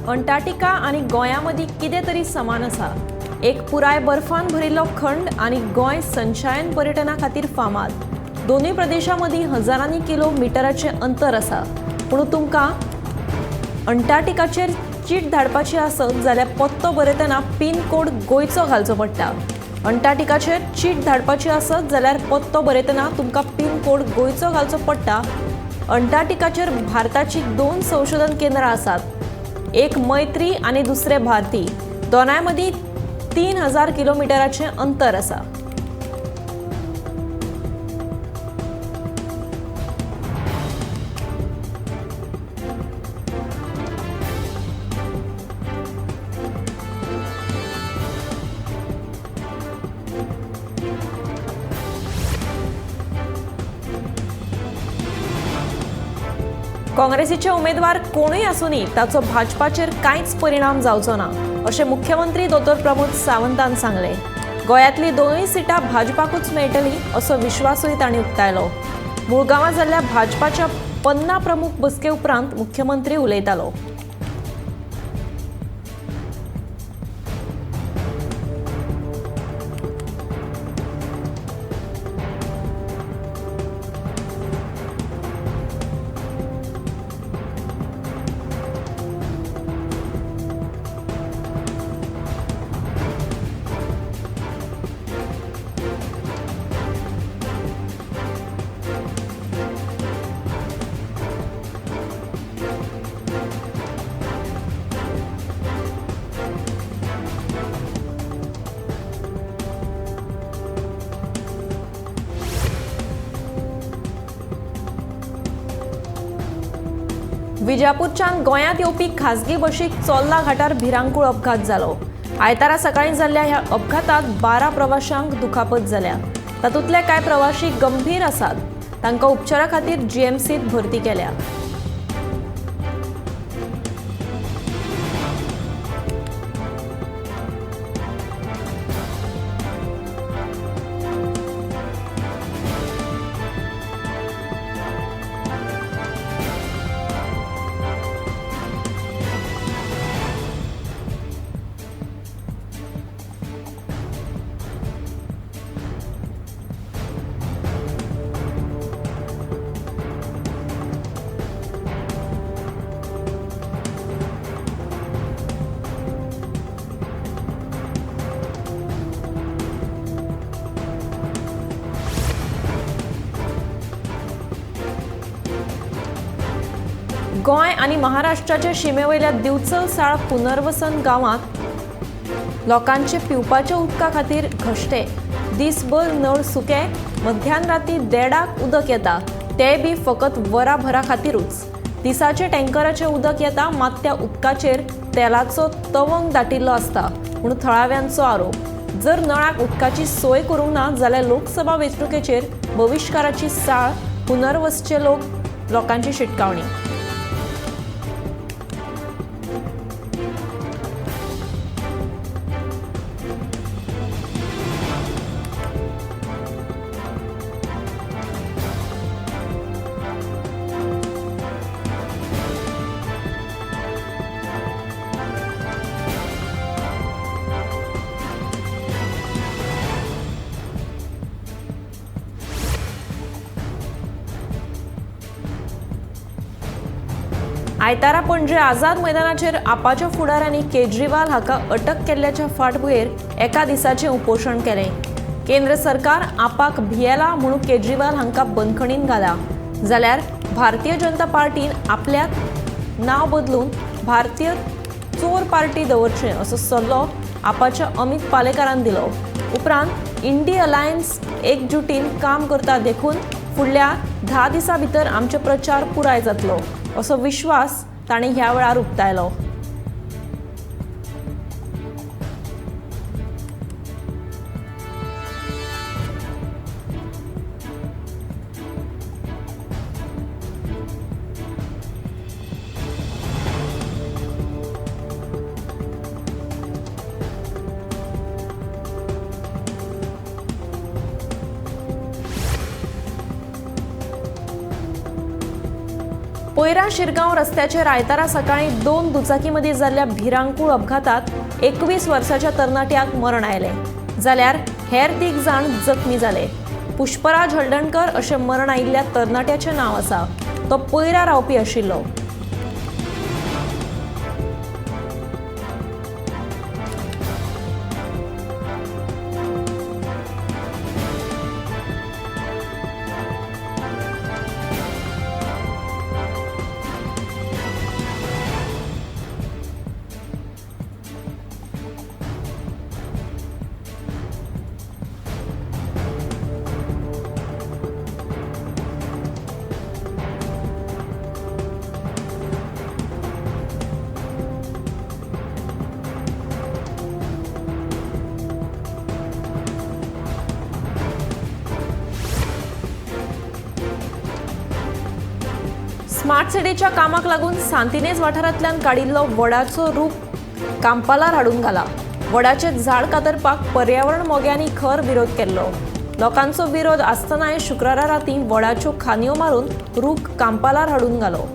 Antarctica आनी गोंया मदीं कितें तरी समान आसा. एक पुराय बर्फान भरिल्लो खंड आनी गोंय सनशायन पर्यटना खातीर फामाद. दोनूय प्रदेशां मदीं हजारांनी किलोमिटराचें अंतर आसा. पूण तुमकां अंटार्क्टिकाचेर चीट धाडपाची आसत जाल्यार पत्तो बरयतना पिन कोड गोंयचो घालचो पडटा. अंटार्क्टिकाचेर चीट धाडपाची आसत जाल्यार पत्तो बरयतना तुमकां पिन कोड गोंयचो घालचो पडटा. अंटार्क्टिकाचेर भारताची 2 संशोधन केंद्रां आसात, एक मैत्री आनी दुसरे भारती. दोनाय मदीं 3000 किलोमिटराचें अंतर आसा. काँग्रेसीचे उमेदवार कोणूय आसूनी ताचो भाजपाचेर कांयच परिणाम जावचो ना अशें मुख्यमंत्री दोतोर प्रमोद सावंतान सांगलें. गोंयांतली 2 सिटां भाजपाकूच मेळटली असो विश्वासूय तांणी उक्तायलो. मुळगांवां जाल्ल्या भाजपाच्या 50 प्रमुख बसके उपरांत मुख्यमंत्री उलयतालो. विजापूरच्यान गोंयांत येवपी खाजगी बशीक चोल्ला घाटार भिरांकूळ अपघात जालो. आयतारा सकाळीं जाल्ल्या ह्या अपघातांत 12 प्रवाशांक दुखापत जाल्या. तातूंतले कांय प्रवाशी गंभीर आसात. तांकां उपचारा खातीर जीएमसींत भरती केल्या. गोंय आनी महाराष्ट्राचे शिमेवयल्या दिवचल साळ पुनर्वसन गांवांत लोकांचे पिवपाच्या उदका खातीर घश्टे. दिसभर नळ सुके, मध्यान राती 1.5 उदक येता, ते बी फकत वराभरा खातीरूच. दिसाचे टँकराचें उदक येता, मात त्या उदकाचेर तेलाचो तवंग दाटिल्लो आसता म्हूण थळाव्यांचो आरोप. जर नळाक उदकाची सोय करूंक ना जाल्यार लोकसभा वेंचणुकेचेर बहिश्काराची साळ पुनर्वसचे लोकांची शिटकावणी. आयतारा पणजे आझाद मैदानाचेर आपाच्या फुडाऱ्यांनी केजरीवाल हाका अटक केल्ल्याच्या फाटभुंयेर एका दिसाचें उपोशण केलें. केंद्र सरकार आपाक भियेला म्हणून केजरीवाल हांकां बंदखणीन घाला, जाल्यार भारतीय जनता पार्टीन आपल्याक नांव बदलून भारतीय चोर पार्टी दवरचें असो सल्लो आपाच्या अमित पालेकारान दिलो. उपरांत इंडी अलायन्स एकजुटीन काम करता देखून फुडल्या 10 दिसां भितर आमचे प्रचार पुराय जातलो असो विश्वास ताणें ह्या वेळार उक्तायलो. पयरा शिरगांव रस्त्याचेर आयतारा सकाळीं 2 दुचाकी मदीं जाल्ल्या भिरांकूळ अपघातात 21 वर्साच्या तरणाट्याक मरण आयलें, जाल्यार हेर 3 जाण जखमी जाले. पुष्पराज हळदणकर अशें मरण आयिल्ल्या तरणाट्याचें नांव आसा. तो पयरा रावपी आशिल्लो. स्मार्ट सिटीच्या कामाक लागून सांतिनेज वाठारांतल्यान काडिल्लो वडाचो रूख कांपालार हाडून घाला. वडाचें झाड कातरपाक पर्यावरण मोग्यांनी खर विरोध केल्लो. लोकांचो विरोध आसतनाय शुक्रारा रातीं वडाच्यो खांदयो मारून रूख कांपालार हाडून घालो.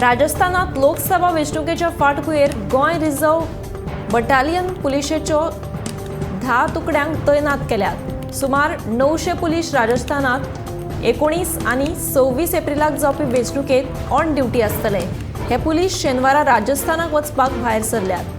राजस्थानात लोकसभा वेंचणुकेच्या फाटभुंयेर गोंय रिझर्व्ह बटालियन पुलिशेच्यो 10 तुकड्यांक तैनात केल्यात. सुमार 900 पुलीस राजस्थानात 19 आनी 26 एप्रिलाक जावपी वेंचणुकेंत ऑन ड्युटी आसतले. हे पुलीस शेनवारा राजस्थानाक वचपाक भायर सरल्यात.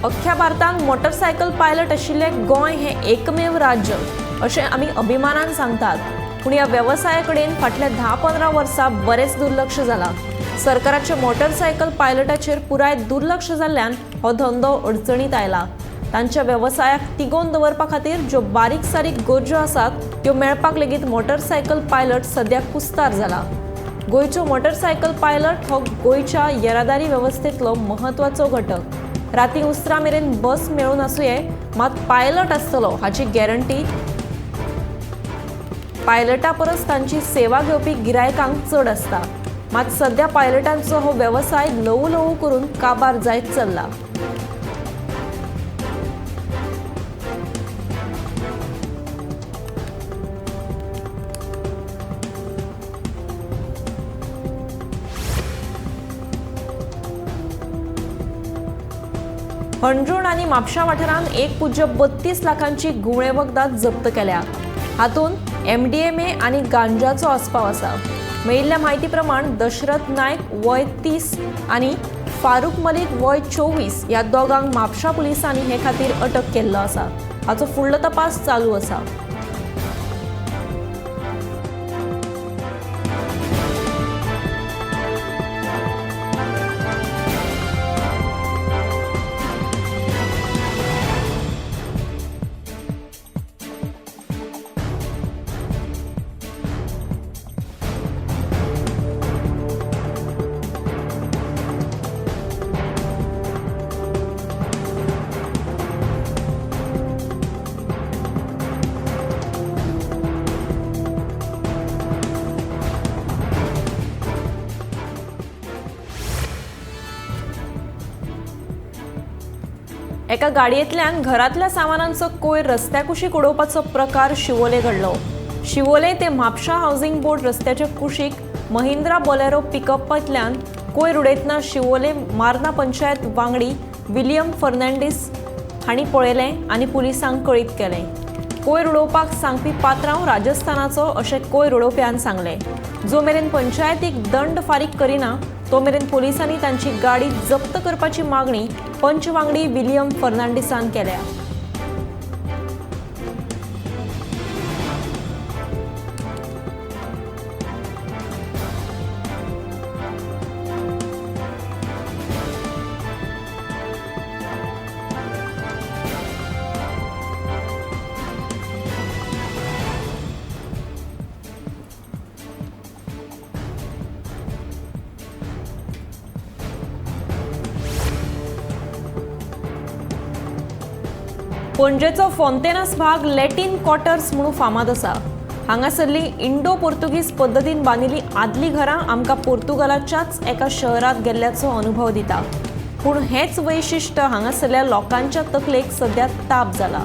अख्ख्या भारतांत मोटरसायकल पायलट आशिल्लें गोंय हें एकमेव राज्य अशें आमी अभिमानान सांगतात. पूण ह्या वेवसाया कडेन फाटल्या 10-15 वर्सां बरेंच दुर्लक्ष जालां. सरकाराचें मोटरसायकल पायलटाचेर पुराय दुर्लक्ष जाल्ल्यान हो धंदो अडचणीत आयला. तांच्या वेवसायाक तिगोवन दवरपा खातीर ज्यो बारीक सारीक गरजो आसात त्यो मेळपाक लेगीत मोटरसायकल पायलट सद्या कुस्तार जाला. गोंयचो मोटरसायकल पायलट हो गोंयच्या येरादारी वेवस्थेंतलो म्हत्वाचो घटक. राती उसरां मेरेन बस मेळून आसुये, मात पायलट आसतलो हाची गॅरंटी पायलटा परस तांची सेवा घेवपी गिरायकांक चड आसता. मात सद्या पायलटांचो हो वेवसाय ल्हवू ल्हवू करून काबार जायत चल्ला. हणजूण आनी म्हापशा वाठारांत 1.32 लाखांची घुंवळे वखदां जप्त केल्या. हातूंत MDMA आनी गांजाचो आस्पाव आसा. मेळिल्ल्या म्हायती प्रमाण दशरथ नायक वय 30 आनी फारूक मलिक वय 24 ह्या दोगांक म्हापशा पुलिसांनी हे खातीर अटक केल्लो आसा. हाचो फुडलो तपास चालू आसा. एका गाडयेंतल्यान घरांतल्या सामानांचो कोयर रस्त्या कुशीक उडोवपाचो प्रकार शिवोले घडलो. शिवोले ते म्हापशा हावसिंग बोर्ड रस्त्याच्या कुशीक महिंद्रा बोलेरो पिकअपांतल्यान कोयर उडयतना शिवोले मार्ना पंचायत वांगडी विलियम फर्नांडीस हांणी पळयलें आनी पुलिसांक कळीत केलें. कोयर उडोवपाक सांगपी पात्रांव राजस्थानाचो अशें कोयर उडोवप्यान सांगलें. जो मेरेन पंचायतीक दंड फारीक करिना तो मेरेन पुलिसांनी तांची गाडी जप्त करपाची मागणी पंच वांगडी विलियम फर्नांडीसान केल्या. पणजेचो फोंतेनास भाग लॅटीन क्वॉर्टर्स म्हणून फामाद आसा. हांगासरली इंडो पोर्तुगीज पद्दतीन बांदिल्ली आदलीं घरां आमकां पोर्तुगालाच्याच एका शहरांत गेल्ल्याचो अनुभव दिता. पूण हेंच वैशिश्ट हांगासरल्या लोकांच्या तकलेक सद्या ताप जाला.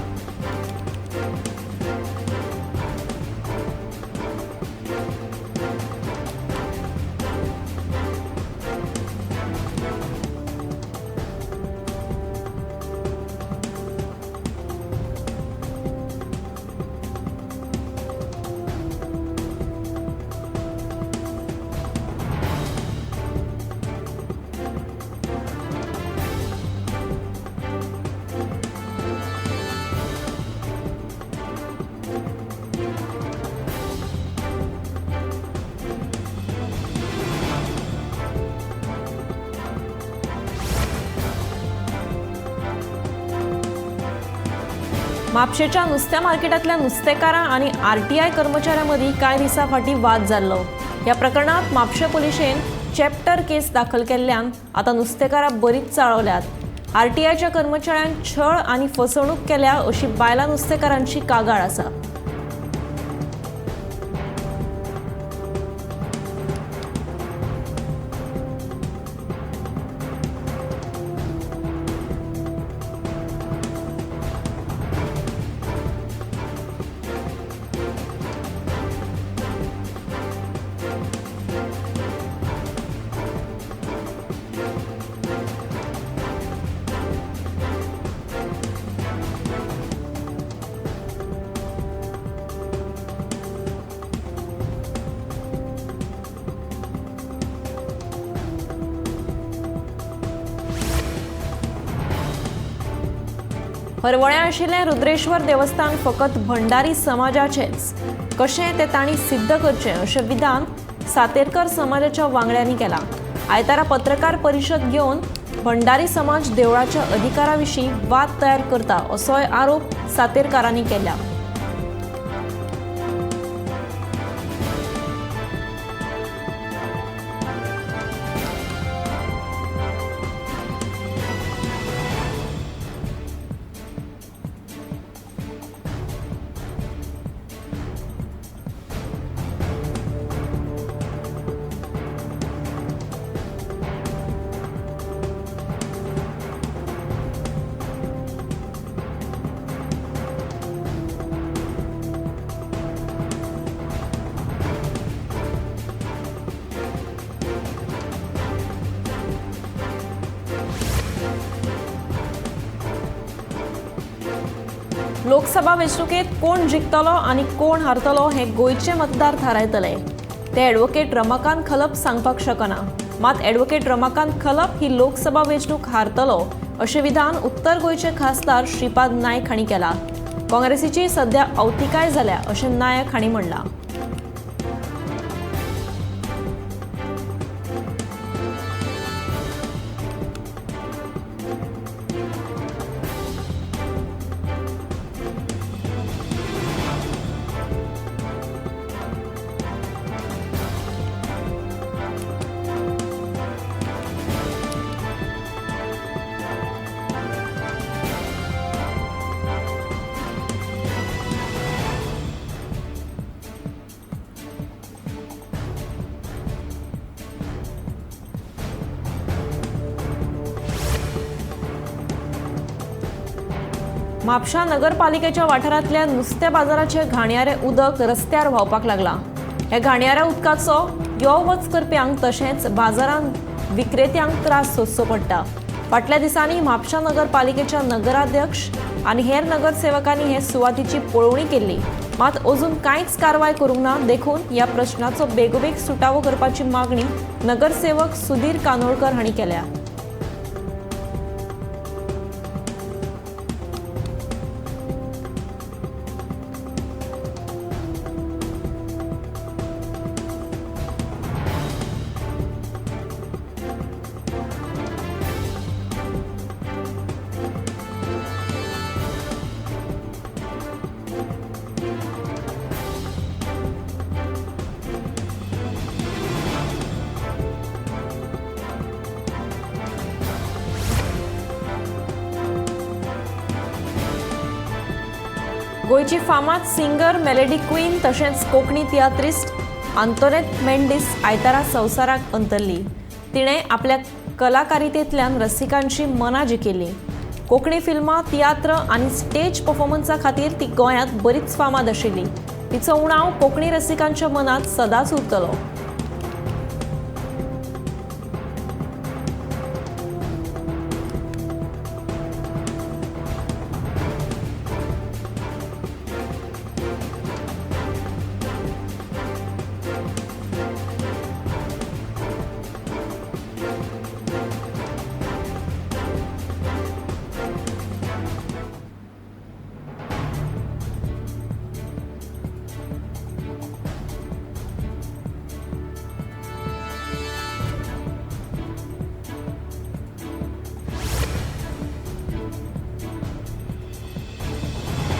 म्हापशेच्या नुस्त्या मार्केटांतल्या नुस्तेकारां आनी आरटीआय कर्मचाऱ्यां मदीं कांय दिसां फाटीं वाद जाल्लो. ह्या प्रकरणांत म्हापशें पुलिशेन चॅप्टर केस दाखल केल्ल्यान आतां नुस्तेकारां बरीच चाळवल्यात. आरटीआयच्या कर्मचाऱ्यांक छळ आनी फसवणूक केल्या अशी बायलां नुस्तेकारांची कागाळ आसा. हरवळ्यां आशिल्लें रुद्रेश्वर देवस्थान फकत भंडारी समाजाचेंच कशें तें तांणी सिद्ध करचें अशें विधान सातेरकर समाजाच्या वांगड्यांनी केलां. आयतारा पत्रकार परिशद घेवन भंडारी समाज देवळाच्या अधिकारा विशीं वाद तयार करता असोय आरोप सातेरकारांनी केला. लोकसभा वेंचणुकेंत कोण जिखतलो आनी कोण हारतलो हें गोंयचे मतदार थारायतले. ते ॲडव्होकेट रमाकांत खलप सांगपाक शकना. मात ॲडव्होकेट रमाकांत खलप ही लोकसभा वेंचणूक हारतलो अशें विधान उत्तर गोंयचे खासदार श्रीपाद नायक हांणी केलां. काँग्रेसीची सद्या अवतिकाय जाल्या अशें नायक हांणी म्हणलां. म्हापशा नगरपालिकेच्या वाठारांतल्या नुस्त्या बाजाराचे घाणयारे उदक रस्त्यार व्हांवपाक लागलां. ह्या घाणयाऱ्या उदकाचो यो वच करप्यांक तशेंच बाजारांत विक्रेत्यांक त्रास सोंसचो पडटा. फाटल्या दिसांनी म्हापशा नगरपालिकेच्या नगराध्यक्ष आनी हेर नगरसेवकांनी हे सुवातीची पळोवणी केल्ली, मात अजून कांयच कारवाय करूंक ना. देखून ह्या प्रश्नाचो बेगोबेग सुटावो करपाची मागणी नगरसेवक सुधीर कानोळकर हांणी केल्या. गोंयची फामाद सिंगर मेलेडी क्वीन तशेंच कोंकणी तियात्रिस्ट आंतोनेत मेंडीस आयतारा संवसाराक अंतरली. तिणें आपल्या कलाकारितेंतल्यान रसिकांची मनां जिखिल्लीं. कोंकणी फिल्मां, तियात्र आनी स्टेज परफॉर्मन्सा खातीर ती गोंयांत बरीच फामाद आशिल्ली. तिचो उणाव कोंकणी रसिकांच्या मनांत सदांच उरतलो.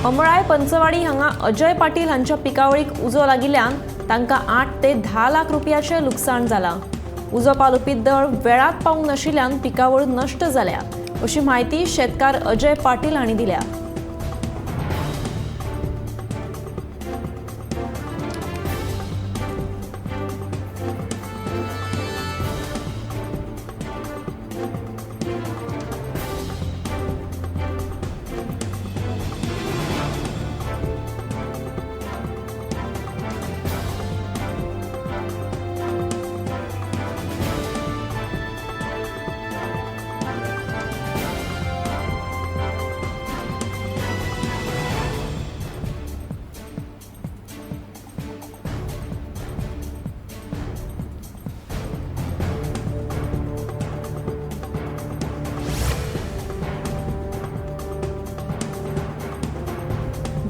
अमळाय पंचवाडी हांगा अजय पाटील हांच्या पिकावळीक उजो लागिल्ल्यान तांकां 8 ते 10 लाख रुपयाचें लुकसाण जालां. उजो पालोवपी दळ वेळांत पावूंक नाशिल्ल्यान पिकावळ नश्ट जाल्या अशी म्हायती शेतकार अजय पाटील हांणी दिल्या.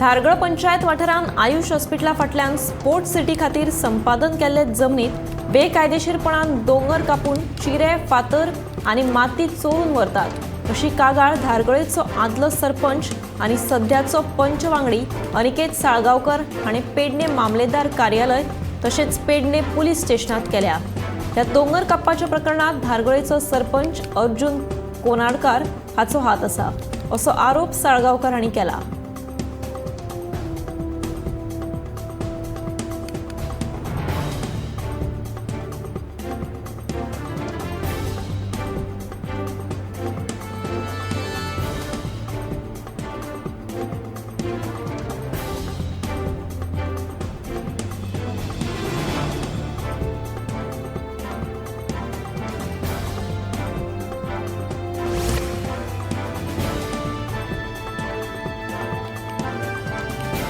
धारगळ पंचायत वाठारांत आयुष हॉस्पिटला फाटल्यान स्पोर्ट्स सिटी खातीर संपादन केल्ले जमनीत बेकायदेशीरपणान दोंगर कापून चिरे, फातर आनी माती चोरून व्हरतात अशी कागाळ धारगळेचो आदलो सरपंच आनी सद्याचो पंच वांगडी अनिकेत साळगांवकर हाणें पेडणे मामलेदार कार्यालय तशेंच पेडणे पुलीस स्टेशनांत केल्या. ह्या दोंगर कापपाच्या प्रकरणांत धारगळेचो सरपंच अर्जुन कोनाडकार हाचो हात आसा असो आरोप साळगांवकर हांणी केला.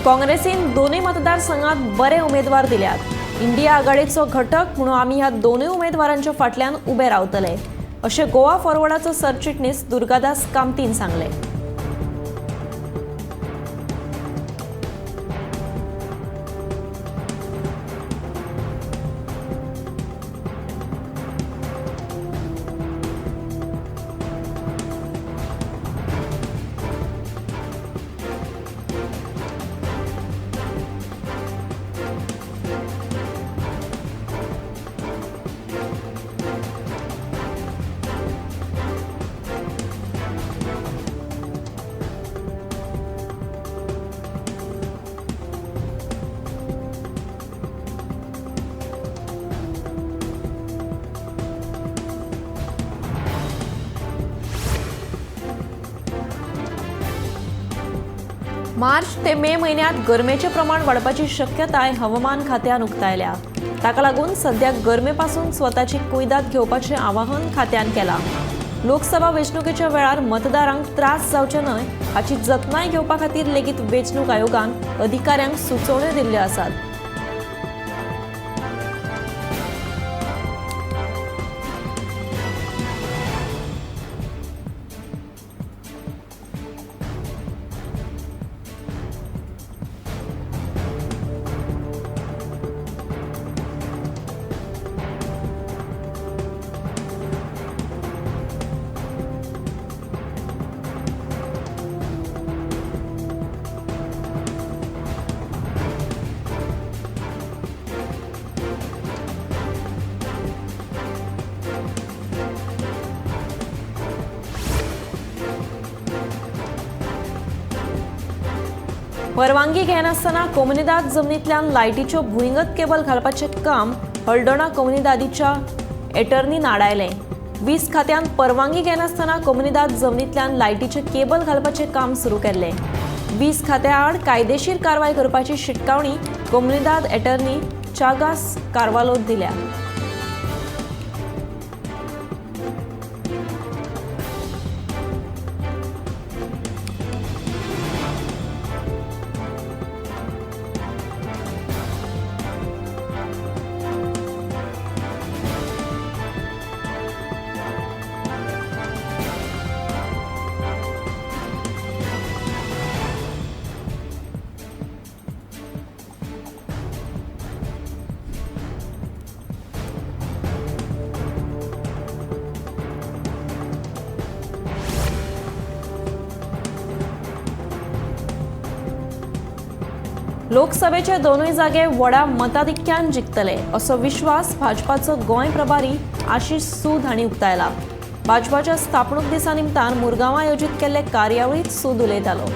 काँग्रेसीन दोनूय मतदारसंघात बरे उमेदवार दिल्यात. इंडिया आघाडीचो घटक म्हणून आमी ह्या दोनूय उमेदवारांच्या फाटल्यान उबे रावतले अशें गोवा फॉरवर्डाचो सरचिटणीस दुर्गादास कामतीन सांगलें. मार्च ते मे म्हयन्यांत गरमेचें प्रमाण वाडपाची शक्यताय हवामान खात्यान उक्तायल्या. ताका लागून सध्या गरमे पासून स्वताची कुयदाद घेवपाचें आवाहन खात्यान केलां. लोकसभा वेंचणुकेच्या वेळार मतदारांक त्रास जावचे न्हय हाची जतनाय घेवपा खातीर लेगीत वेंचणूक आयोगान अधिकाऱ्यांक सुचोवण्यो दिल्ल्यो आसात. परवानगी घेनासतना कोमुनिदाद जमनींतल्यान लायटीच्यो भुंयगत केबल घालपाचें काम हळदोणा कोमुनिदादीच्या एटर्नीन आडायलें. वीज खात्यान परवानगी घेनासतना कोमुनिदाद जमनींतल्यान लायटीचें केबल घालपाचें काम सुरू केल्लें. वीज खात्या आड कायदेशीर कारवाय करपाची शिटकावणी कोमुनिदाद एटर्नी चागास कार्वालोन दिल्या. लोकसभेचे दोनूय जागे व्हडा मताधिक्यान जिखतले असो विश्वास भाजपाचो गोंय प्रभारी आशिष सूद हांणी उक्तायला. भाजपाच्या स्थापणूक दिसा निमतान मुरगांवां आयोजीत केल्ले कार्यावळींत सूद उलयतालो.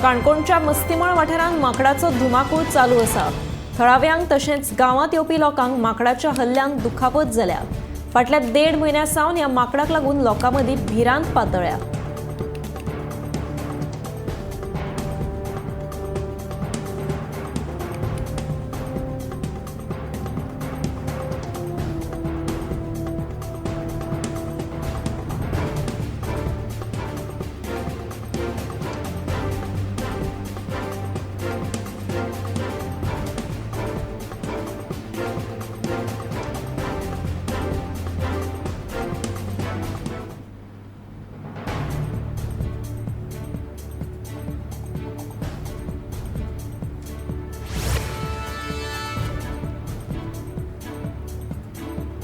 काणकोणच्या मस्तीमळ वाठारांत माकडाचो धुमाकूळ चालू आसा. थळाव्यांक तशेंच गांवांत येवपी लोकांक माकडाच्या हल्ल्यांक दुखापत जाल्या. फाटल्या 1.5 म्हयन्या सावन ह्या माकडाक लागून लोकां मदीं भिरांत पातळ्ळ्या.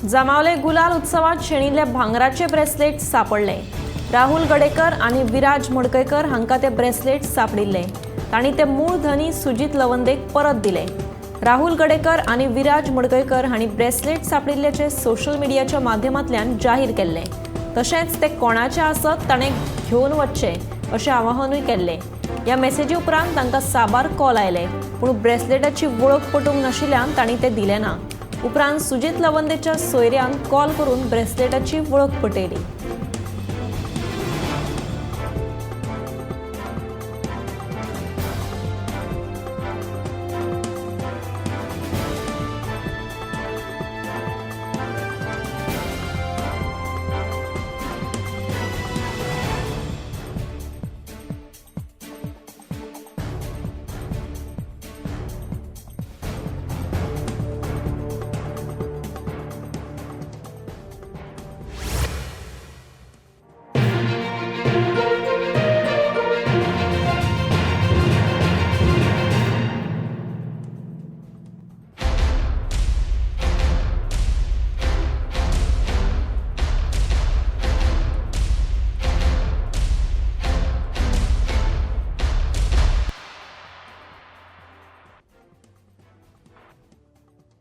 जामावले गुलाल उत्सवात शेणिल्ले भांगराचे ब्रेसलेट सापडले. राहुल गडेकर आनी विराज मडकयकर हांकां ते ब्रेसलेट सापडिल्ले. तांणी ते मूळ धनी सुजीत लवंदेक परत दिले. राहुल गडेकर आनी विराज मडकयकर हांणी ब्रेसलेट सापडिल्ल्याचें सोशल मिडियाच्या माध्यमांतल्यान जाहीर केल्लें. तशेंच ते कोणाचे आसत ताणें घेवन वचचें अशें आवाहनूय केल्लें. ह्या मेसेजी उपरांत तांकां साबार कॉल आयले, पूण ब्रेसलेटाची वळख पटूंक नाशिल्ल्यान तांणी ते दिले ना. उपरांत सुजीत लवंदेच्या सोयऱ्यान कॉल करून ब्रेसलेटाची वळख पटयली.